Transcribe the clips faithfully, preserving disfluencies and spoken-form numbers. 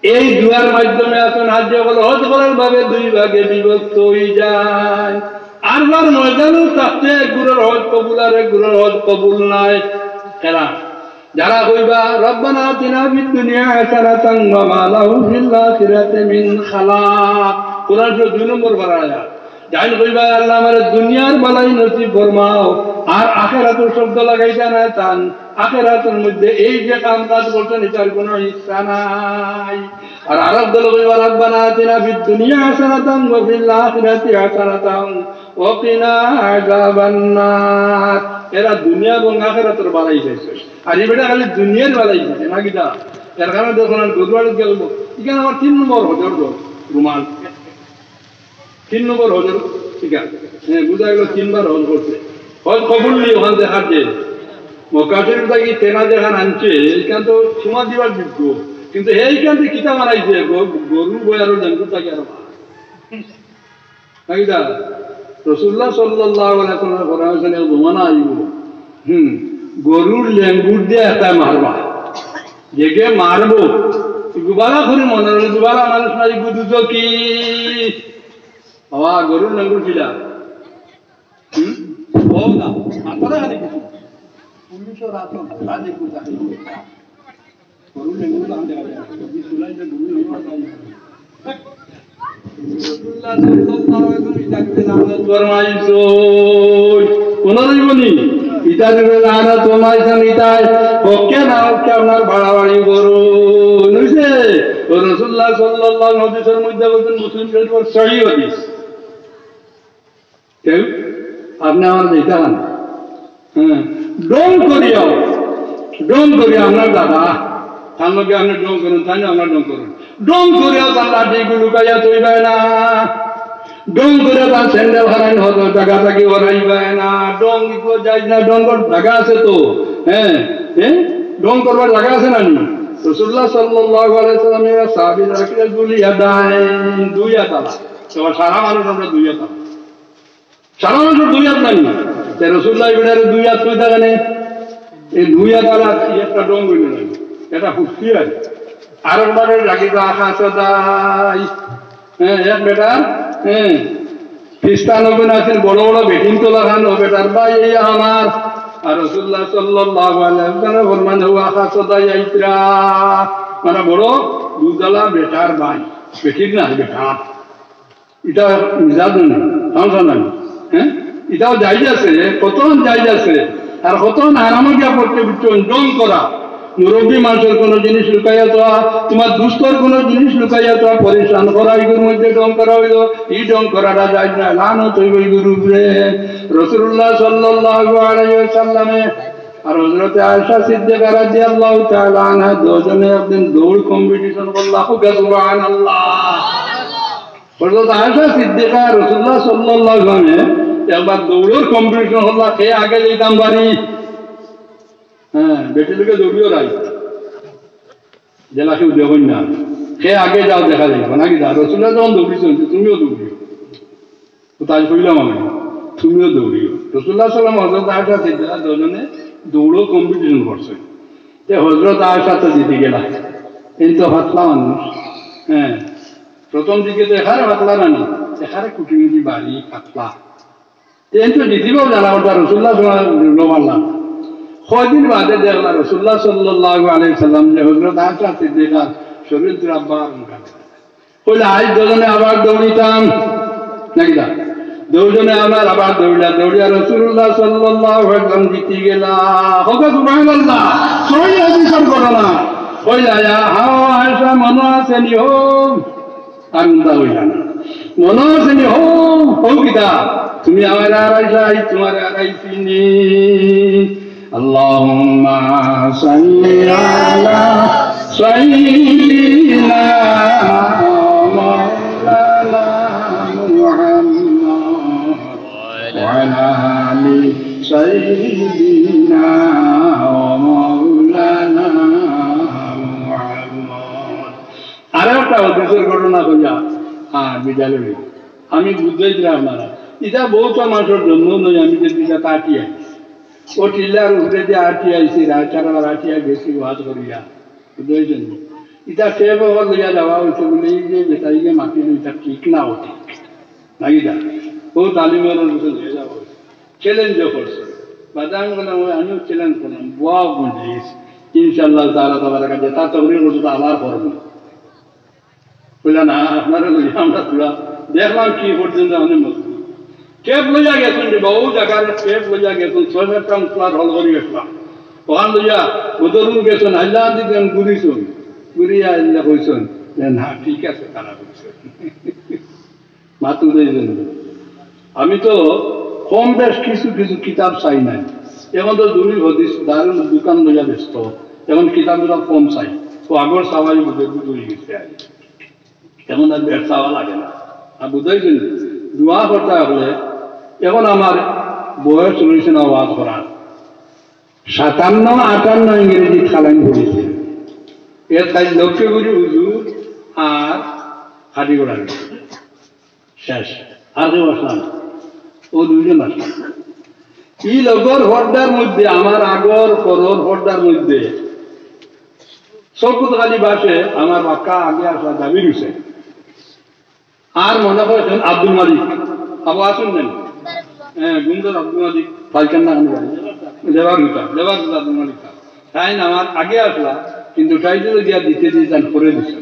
এই দুয়ার মাধ্যমে এখন হাজি অকল হজ করার বাবে দুই ভাগে বিভক্ত হয়ে যায়। আরবার ময়দানও থাকতে এক গুরুর হজ কবুল আর এক গুরুর হজ কবুল নাই। এরা যারা কইবা, "রব্বানা আতিনা ফিদ দুনিয়া হাসানাতান ওয়া মা লাহু ফিল আখিরাতি মিন খালাক।" কোরআন শরীফ দুই নম্বর পারা আয়াত। যাইন কইবা, "আল্লাহ, আমারে দুনিয়ার বালাই নসিব ফরমাও, আর আখেরাতর শব্দ লাগাইতা না তান, আখেরাতর মধ্যে এই যে কাম কাজ করছেন, এটার কোনো হিস্সা নাই।" আর আরব দল কইবা, "রব্বানা আতিনা ফিদ দুনিয়া হাসানাতান ওয়া ফিল আখিরাতি হাসানাতান ওয়া কিনা আযাবান নার।" এরা দুনিয়া এবং আখেরাতর বালাই চাইছে, আর এই বেটা খালি দুনিয়ার বালাই চাইছে, না কিতা? এর কারণে দেখুন, আর গরু আড়ত গেল, এখানে আমার তিন নম্বর হজর গো, রুমাল। তিন নম্বর হজর, ঠিক আছে। হ্যাঁ, বুঝা গেল তিনবার হজ করছে। হজ কবুল নিয়ে ওখান দেখার যে মক্কা শরীফ থাকি তেনা যেখান আনছে, এইখান তো সময় দিবার যোগ্য, কিন্তু এইখান থেকে কিতা বানাইছে? গ-, গরু বই আরো জঙ্গল থাকি আরো বানাইছে। নাকি দা? রসুল্লাহ সাল্লাল্লাহু আলাইহি ওয়াসাল্লাম ফরমাইছেন, এক জমানা আইব, হুম, গরুর লেঙ্গুর দিয়া একটা মারবা, যেকে মারবো, গুবালা করে মনে হলো, গুবালা মানুষ নাই, গুদুজো কি? বাবা, গরুর লেঙ্গুর কিলা? হুম? ও না, আপনারা খালি কিছু। পুলিশও রাত, রাত একটু থাকে। গরুর লেঙ্গুর তো আনতে হবে। যদি চুলাই যে গরুর লেঙ্গুর আনতে হবে। রাসূলুল্লাহ সাল্লাল্লাহু আলাইহি ওয়াসাল্লাম ইতারে লানত ফরমাইছইন। কোন রইবনি? ইতারে লানত ফরমাইছইন, ইতায় হকে না হকে আপনার বাড়াবাড়ি করো। বুঝছে? ও রাসূলুল্লাহ সাল্লাল্লাহু আলাইহি ওয়াসাল্লাম হাদিসের মধ্যে বলছেন, মুসলিম শরীফের সহিহ হাদিস। কেউ? আপনি আমার যেটা হন। হ্যাঁ, ঢং করিয়াও, ঢং করিয়া আপনার দাদা, তার লগে আপনি ঢং করুন, তাই না? আপনার ঢং করুন, ঢং করিয়াও তার লাঠিগুলো লুকাইয়া থইবায় না, ঢং করিয়া তার স্যান্ডেল হারাইন হতো, জায়গা থাকি হরাইবায় না, ঢং ইকো যাই না, ঢং কর জায়গা আছে তো, হ্যাঁ, হ্যাঁ, ঢং করবার জায়গা আছে না নি? রাসূলুল্লাহ সাল্লাল্লাহু আলাইহি ওয়াসাল্লাম এরা সাহাবীরা রাখিয়া গুলিয়া দেয়, দুইয়া তালা, তো সারা মানুষ আমরা দুইয়া তালা। সারা মানুষের দুই হাত নাই। তে রাসূলুল্লাহ ইবরারে দুই হাত কই থাকে নে? এই দুই হাত আর আছে, একটা ডং হইল না। এটা হুঁশিয়ার। আর একবারে লাগি তো আকাশ দাই। হ্যাঁ, এক বেটার, হ্যাঁ, খ্রিস্টান হবেন আছেন, বড় বড় বেটিন তো লাগান, ও বেটার ভাই এই আমার। আর রাসূলুল্লাহ সাল্লাল্লাহু আলাইহি ওয়াসাল্লাম ফরমান, "ও আকাশ দাই আইত্রা।" মানে বড় দুধালা বেটার ভাই, বেটির না, বেটা। এটা মিজাজ নাই, সমস্যা নাই। হ্যাঁ, এটাও জায়েজ আছে, কতক্ষণ জায়েজ আছে, আর কতক্ষণ হারামে গিয়া পড়তে বুঝছো, ঢং করা। মুরব্বী মানুষের কোনো জিনিস লুকাইয়া থওয়া, তোমার দুস্তর কোনো জিনিস লুকাইয়া থওয়া, পরেশান করা, এগুর মধ্যে ঢং করা হইল, এই ঢং করাটা জায়েজ না, লানত হইব এগুর উপরে। রাসূলুল্লাহ সাল্লাল্লাহু আলাইহি ওয়াসাল্লামে আর হযরতে আয়েশা সিদ্দিকা রাদিয়াল্লাহু তাআলা আনহা দুজনে একদিন দৌড় কম্পিটিশন করলা। সুবহানাল্লাহ। হযরত আয়েশা সিদ্দিকা রাসূলুল্লাহ সাল্লাল্লাহু আলাইহি ওয়াসাল্লামে একবার দৌড়র কম্পিটিশন হলা, কে আগে যাইতাম পারি। হ্যাঁ, বেটি লোকে দৌড়িও রাই। জেলা কেউ দেখইন না। কে আগে যাও দেখা যাইব, নাকি দা? রাসূলুল্লাহ যখন দৌড়িছেন, তুমিও দৌড়িও। তো তাই কইলাম আমি, তুমিও দৌড়িও। রাসূলুল্লাহ সাল্লাল্লাহু আলাইহি ওয়াসাল্লাম হযরত আয়েশা সিদ্দিকা দুজনে দৌড়র কম্পিটিশন করছে। তে হযরত আয়েশা তো জিতি গেলা। এই তো পাতলা মানুষ। হ্যাঁ। প্রথম দিকে তো এখানে পাতলা নানি, এখানে কুটিমিটি বাড়ি পাতলা। তে এই তো জিতিবাও জানা কথা রাসূলুল্লাহ সাল্লাল্লাহু আলাইহি ওয়াসাল্লাম। কয়দিন বাদে দেখলা রাসূলুল্লাহ সাল্লাল্লাহু আলাইহি ওয়াসাল্লাম যে হযরত আয়েশা সিদ্দিকার শরীর আব্বার মুখে। কইলা, "আইজ দুজনে আবার দৌড়িতাম।" নাকি দা? দুজনে আমার আবার দৌড়া, দৌড়িয়া রাসূলুল্লাহ সাল্লাল্লাহু আলাইহি ওয়াসাল্লাম জিতি গেলা। হোক সুবহানাল্লাহ। সহি হাদিসের ঘটনা। কইলা, "ইয়া হাও আয়েশা, মনো আছে নি হো?" আর উন্দা হইলা না। "মনো আছে নি হো? হো কিতা? তুমি আমার আর আইসা, আইজ তোমার আর আইসি নি।" اللهم صل على سيدنا مولانا محمد وعلى آل سيدنا مولانا محمد. আর একটা হাদিসের ঘটনা কইয়া, হ্যাঁ, বিদায় লই। আমি বুঝাই দিলাম আপনারা। এটা বহুত মানুষের জন্ম নয়, আমি যে দুইটা কাটি আইছি। ও টিল্লার উপরে যে আটি আইছি, রাত সারা রাতি আর বেশি ওয়াজ করিয়া। বুঝাই জন্য। ইটা টেপ অকল লইয়া যাওয়া অইছে বুলে, এই যে বেটাইগে মাতিল, ইটা ঠিক না অঠিক, না কিতা? ও তালিমর কাছে লইয়া যাওয়া অইছে, চ্যালেঞ্জও করছে। বাদে আমি কইলাম, "ওই আমিও চ্যালেঞ্জ করলাম, বওয়াও মজলিস, ইনশাআল্লাহ তাআলা, তাবারাকা, যেটা তকরির করছে, তা আবার করবো।" কইলা, "না, আপনারে লইয়া আমরা থুড়া দেখলাম কি পর্যন্ত আপনি মজবুত।" টেপ লইয়া গেছইন রে বাবু, জাগার টেপ লইয়া গেছইন, ছয় সাতটা মুসলার হল করি গেছলাম। ওখান লইয়া উদরুন গেছইন, হাইলাকান্দি দেন ঘুরিছইন, ঘুরিয়া আইলা কইছইন যে, "না, ঠিক আছে, তারা কইছে।" মাতু দেইছইন। আমি তো কম বেশ কিছু কিছু কিতাব চাই নাই। এখন তো দুরুদ হদিস দারুল দোকান লইয়া ব্যস্ত, এখন কিতাবগুলা কম চাই। ও আগর চাওয়াই বুঝে বুঝে গেছে আর। এখন আর বেশ চাওয়া লাগে না। আর বুঝাইছইন, দোয়া করতে হলে এখন আমার বয়স রইছে না ওয়াজ করার। সাতান্ন আটান্ন ইংরেজি খালাইন পড়িছে। এর তাই লক্ষ্য করি হুজুর আর হাজি গোড়া গেছে। শেষ। আর কেউ আসলাম? ও দুইজন আসলাম। ই লগর পর্দার মধ্যে, আমার আগর পরর পর্দার মধ্যে চকুত খালি বাসে আমার বাক্কা আগে আসা দাবি রইছে। আর মনে করেন আব্দুল মালিক, আবু আসুন নেন, হ্যাঁ, গুমদার আব্দুল মালিক, ফাইকান না আমি জানি, লেবার জুতা, লেবার জুতা আব্দুল মালিক। তাই না আমার আগে আসলা, কিন্তু টাইটেল দিয়া দিতে দিয়ে তার করে দিছে।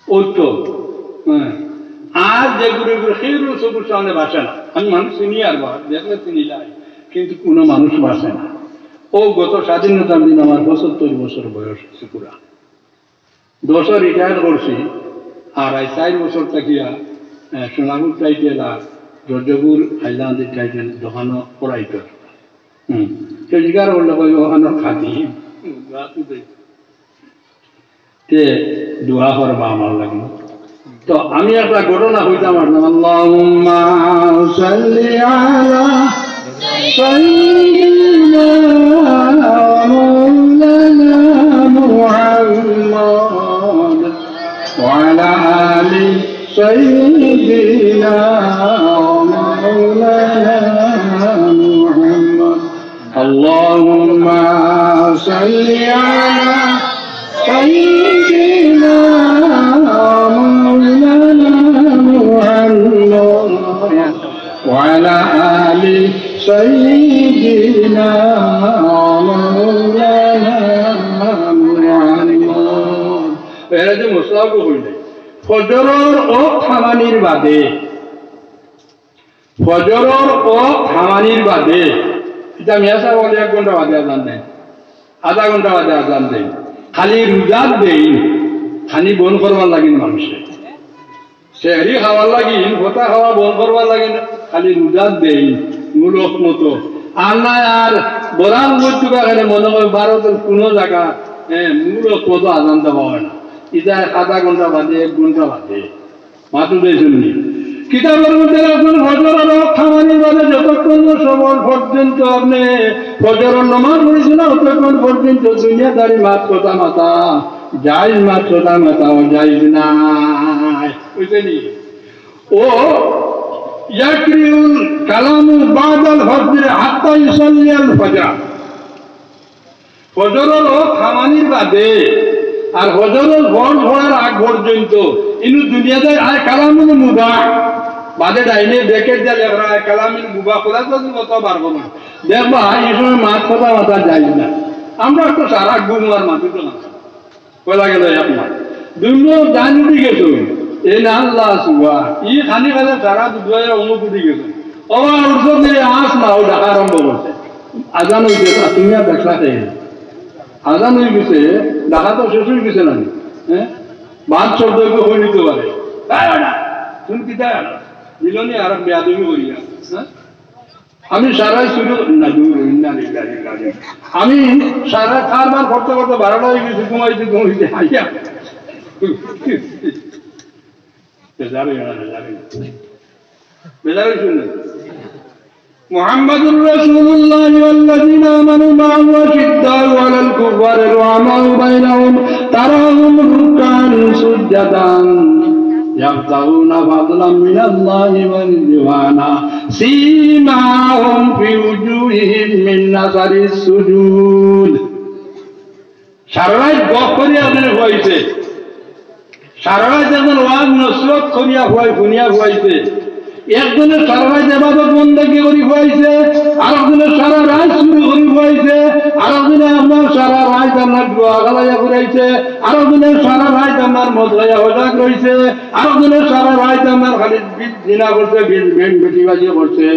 ও তো, হ্যাঁ। আর যে ঘুরে ঘুরে সেই রুল সবুজ সামনে বাসে না। আমি মানুষ চিনি আর বা, দেখলে চিনি লাই, কিন্তু কোনো মানুষ বাসে না। ও গত স্বাধীনতার দিন আমার পঁচাত্তর বছর বয়স হয়েছে পুরা। দশো রিটায়ার করছি, আর এই চার বছর থাকিয়া, আহ, সোনাপুর টাইটেল আর রজপুর হাইলাকান্দির টাইটেল দোকানো পড়াইতো। হুম, তো জিজ্ঞাসা করলে কই ওখানে খাদি। তে দোয়া করবা আমার লাগি। তো আমি একটা ঘটনা কইতাম পারতাম, আল্লাহুম্মা সাল্লি আলা সাইয়্যিদিনা মাওলানা মুহাম্মদ ওয়া আলা আলি সাইয়্যিদিনা মাওলানা মুহাম্মদ। اللهم صل على سيدنا مولانا محمد وعلى آل سيدنا مولانا محمد. এরা যে মুসাফির হইলে ফজরর অক্ত হামানির বাদে, ফজরর অক্ত হামানির বাদে, ইটা মিয়া সাব অকলে এক ঘন্টা বাদে আজান দেইন, আধা ঘন্টা বাদে আজান দেইন। খালি রোজার দেইন, খানি বন্ধ করবার লাগিন মানুষে। সেহরি খাওয়ার লাগিন, ভোতা খাওয়া বন্ধ করবার লাগিন, খালি রোজার দেইন, মুলক মতো। আর না আর বরাক উপত্যকা গেলে মনে হয় ভারতর কোনো জাগা, হ্যাঁ, মুলক মতো আজান দেওয়া হয় না। ইটা আধা ঘন্টা বাদে, এক ঘন্টা বাদে। মাতু দেইছইন নি? কিতাবর মধ্যে লেখছইন, ফজরর অক্ত হামানির বাদে যতক্ষণ সময় পর্যন্ত আপনে ফজরর নামাজ পড়ছইন না, ততক্ষণ পর্যন্ত দুনিয়াদারি মাত কথা মাতা জায়েজ, মাত কথা মাতাও জায়েজ নায়। বুঝছইন নি? ও ইয়াকরিউল কালামু বাদাল ফজর হাত্তা ইউসাল্লিয়াল ফজর। ফজরর অক্ত হামানির বাদে আর ফজরর ফরজ পড়ার আগ পর্যন্ত ইনো দুনিয়াদারি আয় কালামুল মুবাহ। বাদে ডাইনে ব্র্যাকেট দিয়া লেখরা আয় কালামুল মুবাহ, খোলা তো মতো বার করুন। দেখবা, এই সময় মাত কথা মাতা যায় না। আমরা তো সারা ঘুম আর মাটি তো না। কইলা গেল এক মাস। দুনো জান উঠি গেছে। এ না আল্লাহ সুবহান। ই খানি খালে সারা দুধ অমুক উঠি গেছে। ওবা উঠছে যে আস না, ও ডাকা আরম্ভ করছে। আজান হইছে, আর তুমি আর দেখলা কে? আজান হয়ে গেছে, ডাকা তো শেষ হয়ে গেছে না? হ্যাঁ? বাদ শব্দ একটু হয়ে নিতে পারে। এই বেটা, তুমি কি দেয়? মিলনি আর বেয়াদবি করিয়া, হ্যাঁ? আমি সারাই শুরু না, দূর, ইন্না লিল্লাহি ওয়া ইন্না ইলাইহি। আমি সারা কারবার করতে করতে বারোটা হয়ে গেছে, ঘুমাইতে ঘুমাইতে আইয়া। বেজার হয়ে গেল, বেজার হয়ে গেল। বেজার হয়ে শুনলেন। محمد رسول الله والذين آمنوا معه أشداء على الكفار رحماء بينهم تراهم ركعا سجدا يبتغون فضلا من الله ورضوانا سيماهم في وجوههم من أثر السجود. সারা রাইত গফ করিয়া একজনে ফুয়াইছে, সারা রাইত একজন ওয়াজ নসিহত করিয়া ফুয়াই, হুনিয়া ফুয়াইছে। একজনে সারা রাইত ইবাদত বন্দেগি করি ফুয়াইছে, আরকজনে সারা রাইত চুরি করি ফুয়াইছে, আরকজনে আপনার সারা রাইত আপনার জুয়া খেলাইয়া ফুরাইছে, আরকজনে সারা রাইত আপনার মদ খাইয়া সজাগ রইছে, আরকজনে সারা রাইত আপনার খালি বি-, জিনা করছে, বি-, বি-, বেটিবাজি করছে।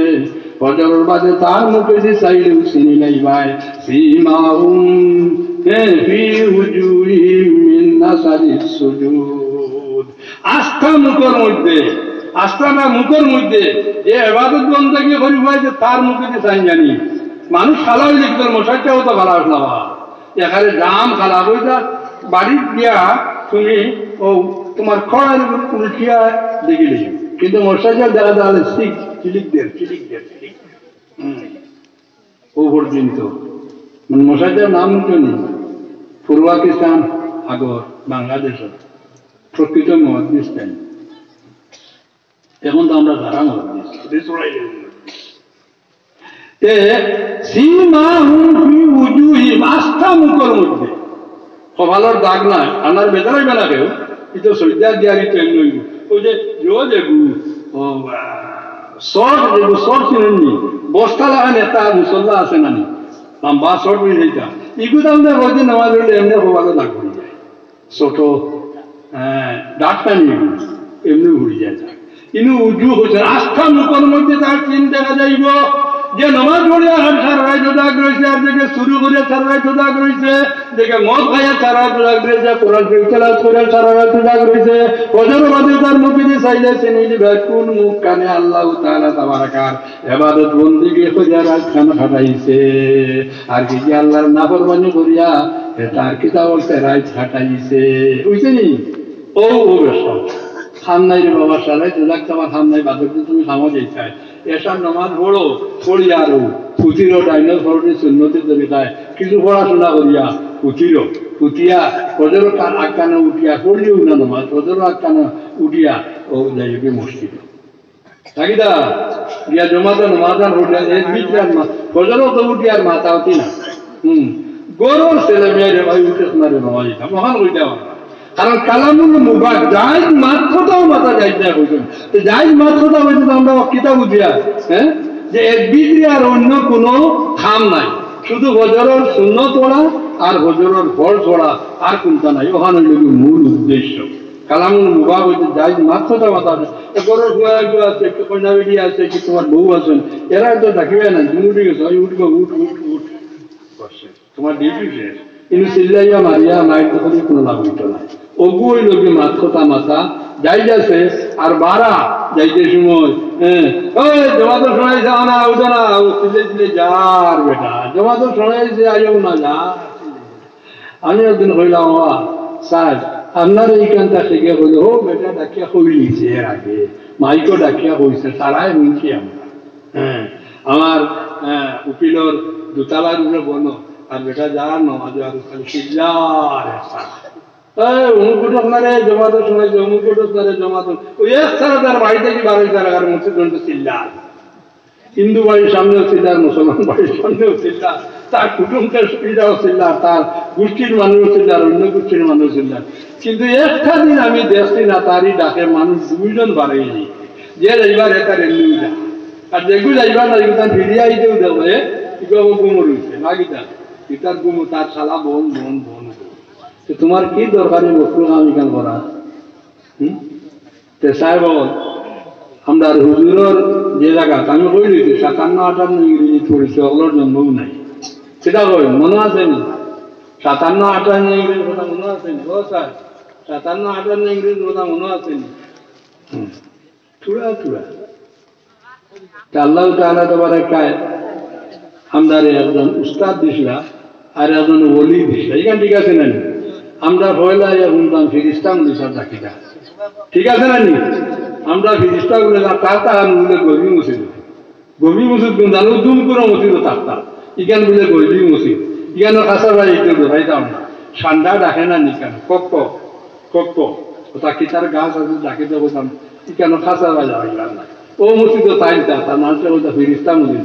ফজরর বাদে তার মুখেদি চাইলেউ চিনিলাইবায়। সিমাহুম, এ, ফি উজুহিহিম মিন আসারিস সুজুদ। আস্তা মুখর মধ্যে, আস্তা না মুখর মধ্যে যে ইবাদত বন্দেগি করি ফুয়াইছে, তার মুখেদি চাইন জানি। মানুষ কালা অইলে কি করে, মশারিটাও তো কালা অইছে না বা। এখানে জাম কালা অইতা, বাড়িত গিয়া তুমি ও তোমার খড়াইর উল্টিয়া দেখিলে, কিন্তু মশারিটা দেখা যায় চিক, চিলিক দের, চিলিক দের, চিলিক। হুম। ও পর্যন্ত। মানে মশারিটার নাম হুনছইন নি? পূর্ব পাকিস্তান, আগর বাংলাদেশর প্রকৃত মুহাদ্দিস তাইন। এখন তো আমরা যারা মুহাদ্দিস, তে সিমাহুম ফি উজুহিহিম, আস্তা মুখর মধ্যে। কপালর দাগ নাই, আনার বেজার অইবা না কেউ, ই তো সইজদা দিয়ার ই তো এমনে অইবো। ওই যে, ও যে গু, ও, আহ, শর্ট, যে গু শর্ট চিনইন নি, বস্তা লাগান একটা মুসল্লা আছে না নি, লম্বা শর্ট অই যাইতা। ইগু দাম দে বলতে নামাজ পড়লে এমনে কপালো দাগ পড়ি যায়। ছোট, আহ, দাগ টানি এমনে উড়ি যায়। ইনু উজু কইছে, আস্তা মুখর মধ্যে তার চিন দেখা যাইবো যে নামাজ পড়িয়া আর সারা রাইত সজাগ রইছে, আর যেগু চুরি করিয়া সারা রাইত সজাগ রইছে, যেগু মদ খাইয়া সারা রাইত সজাগ রইছে, কোরআন শরীফ তেলাওয়াত করিয়া সারা রাইত সজাগ রইছে, ফজর বাদে তার মুখেদি চাইলে চিনিলিবায় কুন মুখ কানে আল্লাহ তাআলা তাবারাকার ইবাদত বন্দেগি করিয়া রাইত খান কাটাইছে, আর কি কি আল্লাহর নাফরমানি করিয়া হে তার কিতা বলতে রাইত কাটাইছে। বুঝছইন নি? ও, ও বেশ। কাম নাই রে বাবা, সারা রাইত সজাগ থাকবার কাম নাই, বাদর দিন তুমি কামো যাইতায়। এশার নামাজ পড়ো, পড়িয়া আরো, ফুতিরো ডাইনর ফরজে সুন্নতি তরিকায়, কিছু পড়াশোনা করিয়া, ফুতিরো, ফুতিয়া, ফজরর কা-, আগ কানো উঠিয়া, পড়িও না নামাজ, ফজরর আগ কানো উঠিয়া, ও যাইওগি মসজিদো। থাকিতা, গিয়া জমাতো নামাজ আন পড়িয়া, এর ভিতরে আর মা-, ফজরো তো উঠি আর মাথা উঠি না। হুম। ঘরর ছেলে মেয়ে রে ভাই উঠে না রে নামাজ ইতা। মহান কইতে আমার। কারণ কালামুল মুবাহ, জায়েজ মাত কথাও মাতা জায়েজ না কইছইন। তো জায়েজ মাত কথা কইতে তো আমরা কিতা বুঝিয়া, হ্যাঁ? যে এর ভিতরে আর অন্য কোনো কাম নাই। শুধু ফজরর সুন্নত পড়া আর ফজরর ফরজ পড়া আর কুনতা নাই। অখান অইলো গি মূল উদ্দেশ্য। কালামুল মুবাহ অইতে জায়েজ মাত কথা মাতা আছে। তো ঘরর ফুয়া একটু আছে, একটু কইনা বেটি আছে, কি তোমার বউ আছইন, এরা তো ডাকিবে না, তুমি উঠি গেছো, ওই উঠবো, উঠ, উঠ, উঠ। বসে। তোমার ডিউটি শেষ। কিন্তু চিল্লাইয়া মারিয়া মাইর তো কোনো লাভ অইতো না। অগু অইলো গি মাত কথা মাতা, জায়েজ আছে, আর বারা যাইতে সময়, হ্যাঁ, ওই জমাতো সময় যাও না, উঠো না, ও চিল্লাই চিল্লাই যার বেটা, জমাতো সময় যে আইও না, যা। আমি একদিন কইলাম, "ওয়া সাহেব, আপনার এইখানটা শিখে?" কইলো, "ও বেটা ডাকিয়া কইলিছে এর আগে, মাইকো ডাকিয়া কইছে, তারাই শুনছি আমরা।" হ্যাঁ, আমার, হ্যাঁ, উকিলর দোতলার উপরে বনো, আর বেটা যার নমাজ আর খালি চিল্লার একটা। "এই অমুক উঠোস না রে, জমাতো সময় যে অমুক উঠোস না রে, জমাতো।" ওই এক সারা তার বাড়িতে কি বারোই তারা আর মসজিদ ঘন্টা চিল্লার। হিন্দু বাড়ির সামনেও চিল্লার, মুসলমান বাড়ির সামনেও চিল্লার, তার কুটুমদের সুবিধাও চিল্লার, তার গোষ্ঠীর মানুষও চিল্লার, অন্য গোষ্ঠীর মানুষও চিল্লার। কিন্তু একটা দিন আমি দেখছি না, তারই ডাকে মানুষ দুইজন বাড়াইনি। যে যাইবার হে তার এমনি যা, আর যেগু যাইবার না, যেগু তার ফিরিয়া আইতেও দেখবে, এগু আবার ঘুমো রইছে, না কিতা? এটার ঘুমো তার শালা বন, বন, বন, বন। তো তোমার কি দরকার এই মকরু কাম ইখান করা? হুম? তে সাহেব, আমরার হুজুরর যে জাগাত আমি কইলি যে সাতান্ন আটান্ন ইংরেজি পড়ছে, অগুলোর জন্মও নাই। সেটা কই, মনো আছে নি? সাতান্ন আটান্ন ইংরেজির কথা মনো আছে নি? ও স্যার, সাতান্ন আটান্ন ইংরেজির কথা মনো আছে নি? হুম। থুড়া থুড়া। তা আল্লাহ তাআলা তাবারাকা আমরারে একজন উস্তাদ দিছলা, আর একজন ওলি দিছলা। ইখান ঠিক আছে না নি? আমরা পয়লা ইয়া শুনতাম ফিরিস্তা মুলি স্যার ডাকিতা। ঠিক আছে না নি? আমরা ফিরিস্তা বলে না, তার তার মুলে গভীর মসজিদ। গভীর মসজিদ কোন জানো? দুম করে মসজিদ থাকতা। ইখান বলে গভীর মসজিদ। ইখান কাঁচা ভাই একটু দৌড়াইতাম না। ঠান্ডা ডাকে না নি কেন? কক্ক, কক্ক। ওটা কিতার গাছ আছে, ডাকে দেবো দাম। ইখান কাঁচা ভাই যাওয়া না। ও মসজিদ তো তাই তা, তার নাম তো ওটা ফিরিস্তা মসজিদ।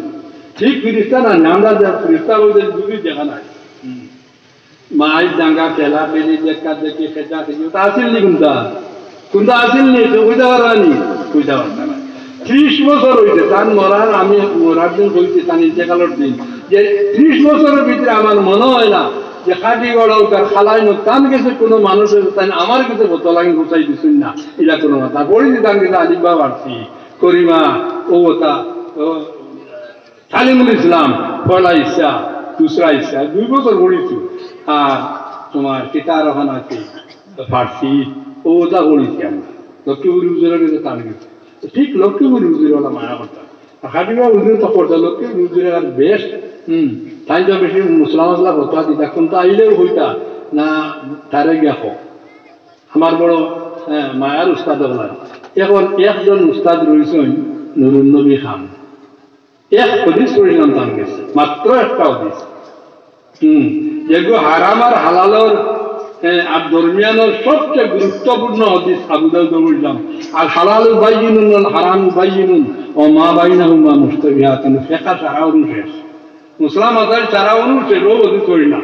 ঠিক ফিরিস্তা না, আমরা যা ফিরিস্তা বলতে বুঝি দেখা নাই। হুম। মাইর দাঙ্গা, ঠেলা ঠেলি, দেখা দেখি, খেজা খেজি, ওটা আসিল নি কুনটা? কুনটা আসিল নি? তো কইতা পারবা নি? কইতা পারবা না। ত্রিশ বছর অইছে, তান মরার, আমি মরার দিন কইছি, তান ইন্তেকালর দিন, যে ত্রিশ বছরর ভিতরে আমার মনো অয় না যে খাটি গড়া উতার খালাই নো, তান গেছে কুনু মানুষ অইছে, তাইন আমার গেছে বোতল আইন গুছাই দিছইন না, ইলা কুনু কথা। পড়ছি তান গেছে আলিফ বা ফার্সি, করিমা, ও ওটা, ও তালিমুল ইসলাম, পয়লা হিসা, দুসরা হিসা, দুই বছর পড়ছি। আর তোমার কিতাব ওখান আছে, ফার্সি, ও ওটা পড়ছি আমরা। লক্ষ্মীপুরি হুজুরর গেছে তান গেছে। তো ঠিক লক্ষ্মীপুরি হুজুর ওলা মায়া করতাম। আর খাটিবা হুজুর তো করতা, লক্ষ্মীপুরি হুজুর আর বেশ, হুম, তাইন তো বেশি মশলা মশলা কথা দিতা, কুনটা আইলেও কইতা না, তারে গিয়া কও। আমার বড়, হ্যাঁ, মায়ার উস্তাদ ওলা। এখন একজন উস্তাদ রইছইন নুরুন নবী খান। এক হাদিস পড়ছিলাম তান গেছে, মাত্র একটা হাদিস। হুম, যেগু হারাম আর হালালর, এ, আর দরমিয়ানর সবচেয়ে গুরুত্বপূর্ণ হাদিস আবু দাউদ পড়ছিলাম। আর হালাল বাইয়িনুন ওয়াল হারাম বাইয়িনুন ওয়া মা বাইনাহুমা মুশতাবিহাতুন, ফেকা সারা অনু শেষ। মুসলাম আদার সারা অনু শেষ, ও হাদিস পড়ি না।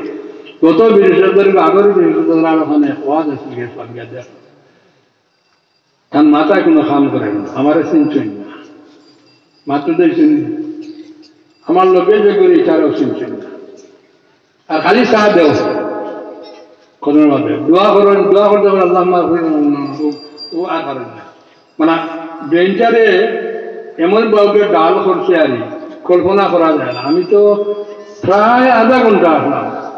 গত বৃহস্পতিবার, আগর বৃহস্পতিবার আর ওখানে ওয়াজ আছিল গেছে, আমি গিয়া দেখলাম। তান মাথায় কুনু কাম করে না, আমারে চিনছইন না, মাত্র দেখছইন না। আমার লগে যে করি, তারাও চিনছইন না। আর খালি চা দেও, কোনোভাবে দোয়া করেন, দোয়া করতে পারেন, "আল্লাহুম্মা গফির লানা", ও, ও আর পারেন না। মানে, বেঞ্চারে এমন ভাবে ডাল করছে আর কি, কল্পনা করা যায় না। আমি তো প্রায় আধা ঘন্টা আসলাম,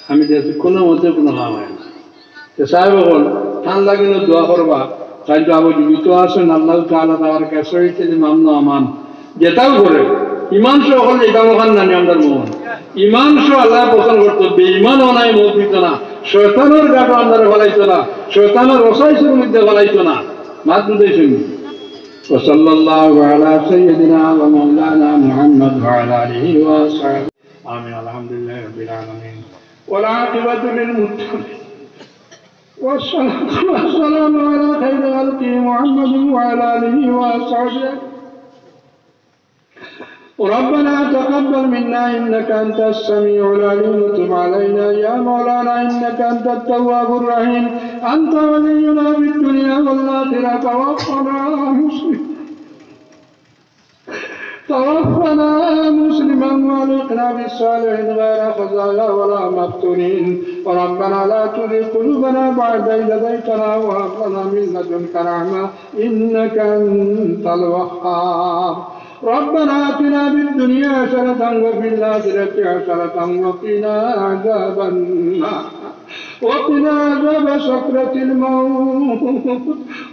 আমি দেখছি কোনো মতে কোনো কাম হয় না। তো সাহেব অকল, তান লাগি দোয়া করবা, তাইন তো আবার জীবিত আছইন, আল্লাহ তাআলা তার কাছে হইতে যে মামলা আমান, যেটাও করে, ইমান সহ অকল যেটা ওখান নানি আমরার মন। ইমান সহ আল্লাহ পছন্দ করতো, বেঈমান অনায় মত দিত না, শয়তানর গাটো আমরারে ফালাইতো না, শয়তানর ওসাইসের মধ্যে ফালাইতো না। মাত বুঝাইছেন? وصلى الله على سيدنا ومولانا محمد وعلى آله وصحبه. آمين. الحمد لله رب العالمين. والعاقبة للمتقين. والصلاة والسلام على خير خلقه محمد وعلى آله وصحبه. ربنا تقبل منا إنك أنت السميع العليم وتب علينا يا مولانا إنك أنت التواب الرحيم. أنت ولينا في الدنيا والآخرة. توفنا مسلمين. توفنا مسلما وألحقنا بالصالحين غير خزايا ولا مفتونين. ربنا لا تزغ قلوبنا بعد إذ هديتنا وهب لنا من لدنك رحمة إنك أنت الوهاب. ربنا آتنا في الدنيا حسنة وفي الآخرة حسنة وقنا عذاب النار. وقنا عذاب سكرة الموت.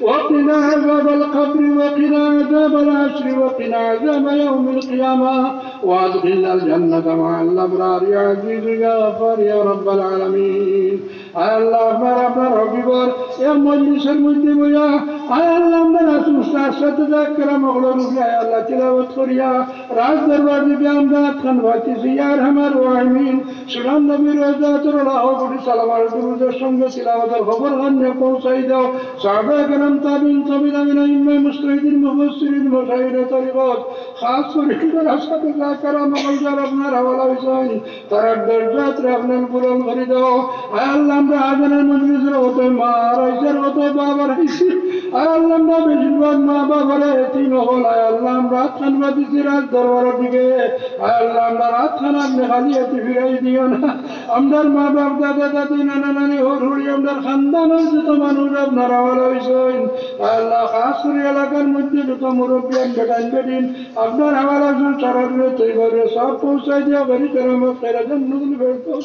وقنا عذاب القبر. وقنا عذاب الحشر. وقنا عذاب يوم القيامة. وأدخلنا الجنة مع الأبرار يا عزيز يا غفار يا رب العالمين. আয় আল্লাহ, আপনার, আপনার হাবিবর এক মজলিসর মধ্যে বইয়া, আয় আল্লাহ, আমরার উস্তাদ সাথে কেরাম অকলর উপরে, আয় আল্লাহ, তিলাওয়াত করিয়া, রাজ দরবার দিবে আমরা আতখান বাতিছি, ইয়া আরহামার রাহিমিন। সুনাম নবীর রওজাতুল আলা কোটি সালাম আর দুরুদের সঙ্গে তিলাওয়াতের খবর খান নিয়ে পৌঁছাই দাও। সাহাবা কেরাম, তাবিন, তাবিন, আইম্মায়ে মুজতাহিদিন, মুফাসসিরিন, মাশায়েখে তরিকত, খাস করে তারা সাথে কেরাম অকল যারা আপনার হাওয়ালা হইছেন, তারার দরজাতরে আপনার বুলন্দ করি দাও। আয় আল্লাহ, আমরা আজানের মজলিসর হতে মা হারাইছে, হতে বাবা হারাইছে। আয় আল্লাহ, আমরা বেশিরভাগ মা বাবারে এতিম অকল। আয় আল্লাহ, আমরা আতখান বাতিছি রাজ দরবারর দিকে। আয় আল্লাহ, আমরা আতখান আপনে খালি হাতে ফিরাই দিও না। আমরার মা বাপ, দাদা দাদি, নানা নানি, হর হরি, আমরার খানদানর যত মানুষ আপনার হাওয়ালা হইছেন। আয় আল্লাহ, খাস করি এলাকার মধ্যে যত মুরব্বিয়ান, বেটাইন বেটিন, আপনার হাওয়ালা হইছেন, সারা দূরে তৈবারে সব পৌঁছাই দিয়া বাড়ি কেরামত, খেরা জান্নাতুল ফেরদৌস।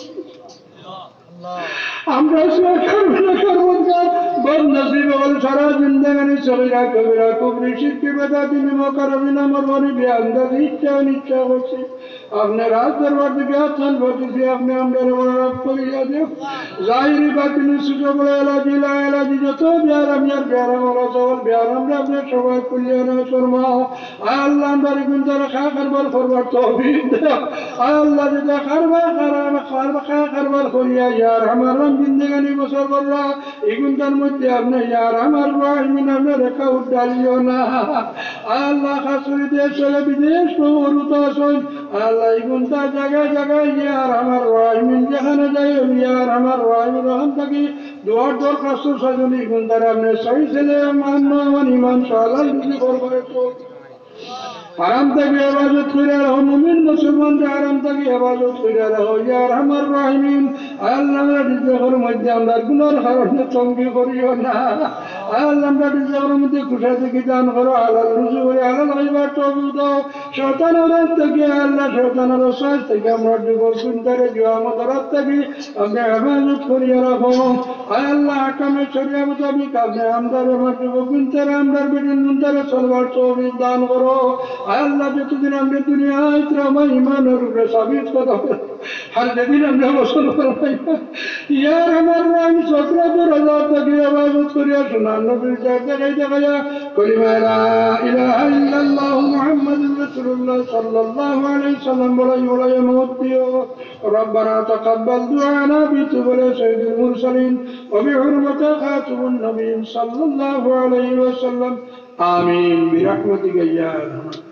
আমরা সব করবো না, করবো না, বদনসিব অকল সারা জিন্দেগানি সগীরা কবিরা কুফরি শিরকি বেদাতি নিমকহারামি নাফরমানি বেআন্দাজি ইচ্ছা অনিচ্ছা করছি। আপনে রাজ দরবার দিকে আতখান বাতিছি, আপনে আমরারে মাফ করিয়া দেও। জাহিরি বাতিনি ছোট বড় এলাজি লা এলাজি যত বেয়ারাম ইয়ার বেয়ারাম অকল সকল বেয়ারামরে আপনে সবাই কল্যাণ ফরমাও। আয় আল্লাহ, আমরার ইগুনতার খায় কারবার করবার তৌফিক দেও। আয় আল্লাহ, যেতা কারবার, কারবার, কারবার, খায় কারবার করিয়া, ইয়া আরহামার রাহিমিন জিন্দেগানি বসর কররা, ইগুনতার মধ্যে আপনে, ইয়া আরহামার রাহিমিন, আপনে রেখা উঠালিও না। আয় আল্লাহ, খাস করি দেশ অইলে বিদেশ, প্রভু, অরুতা আছইন। আয় আল্লাহ, এই গুন্তা জাগায় জাগায় ইয়া আরহামার রাহিমিন যেখানো যাই, ইয়া আরহামার রাহিমিন ওখান থাকি দোয়ার দরখাস্ত সাজুন, এই গুন্তারে আপনে সহি ছেলে, আম্মা, আম্মা, আমার ইমান, হালাল রুজি করবো একটু। হারাম থাকি হেফাজত করিয়া রাখো, মুমিন মুসলমানরে হারাম থাকি হেফাজত করিয়া রাখো। ইয়া আরহামার রাহিমিন, আয় আল্লাহ, আমরা রিজিকর মধ্যে আমরার গুনার কারণে তঙ্গি করিও না। আয় আল্লাহ, আমরা রিজিকর মধ্যে খুশামদি দান করো, হালাল রুজি করি, হালাল খাইবার তৌফিক দাও। শয়তানর হাত থাকি, আয় আল্লাহ, শয়তানর ওয়াসওয়াসা থাকি আমরার যুবক গুন্তারে, জুয়া মাদর হাত থাকি আপনে হেফাজত করিয়া রাখো। আয় আল্লাহ, আহকামে শরিয়া মোতাবিক আপনে আমরার, আমার যুবক গুন্তারে, আমরার বেটিন গুন্তারে চলবার তৌফিক দান করো। আয় আল্লাহ, যতদিন আমরা দুনিয়াত রইমু, ইমানর উপরে সাবিত কদম, আর যেদিন আমরা গোসল করবো, ইয়া আরহামার রাহিমিন, সতরো দরজা থাকি হেফাজত করিয়া সোনার নবীর জাত দেখাই দেখাইয়া কলিমা লা ইলাহা ইল্লাল্লাহু মুহাম্মাদুর রাসূলুল্লাহ সাল্লাল্লাহু আলাইহি ওয়াসাল্লাম বলাই বলাই মউত দিও। ربنا تقبل دعاءنا بطول سيد المرسلين وبحرمة خاتم النبيين صلى الله عليه وسلم. آمين برحمتك يا أرحم